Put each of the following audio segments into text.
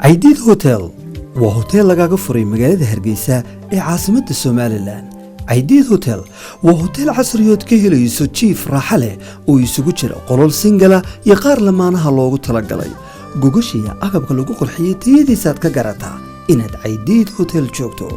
Caydiid Hotel waa hoteel lagaaga furay magaalada Hargeysa ee caasimadda Somaliland. Caydiid Hotel waa hoteel casriyood ka helayso jiif raaxa leh oo isugu jira qolol single ah iyo qaar lamaanaha loogu talagalay. Gogashiya agabka lagu qurxiyey tayadiisaad ka garataa inaad Caydiid Hotel joogto.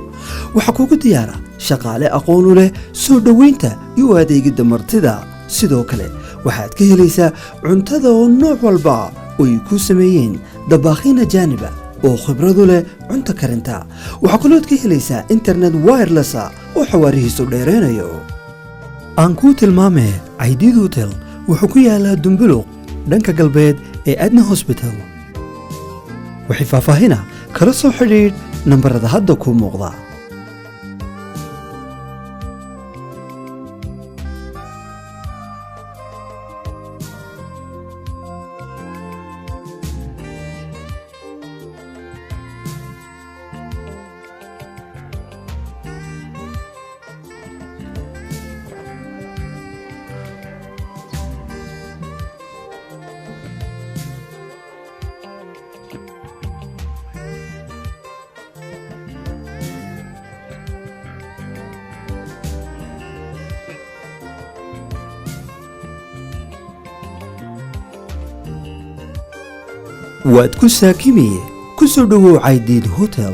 Waxaa kugu diyaara shaqaale aqoon u leh soo dhoweynta iyo u adeegidda martida. Sidoo kale waxaad ka helaysaa cuntada oo nooc walba oo ay ku sameeyeen dabaakhiin ajaaniba oo khibradu leh cunto karinta. Waxaa kalood ka helaysaa internet wireless ah oo xawaarihiisu dheeraynayo. Aan kuu tilmaamee, Caydiid Hotel wuxuu ku yaalaa Dumbuluq, dhanka galbeed ee Adna Hosbital. Waxay faahfaahina kala soo xidhiidh nambarada hadda kuu muuqda. Waad ku saakimiye, ku soo dhowow Caydiid Hotel.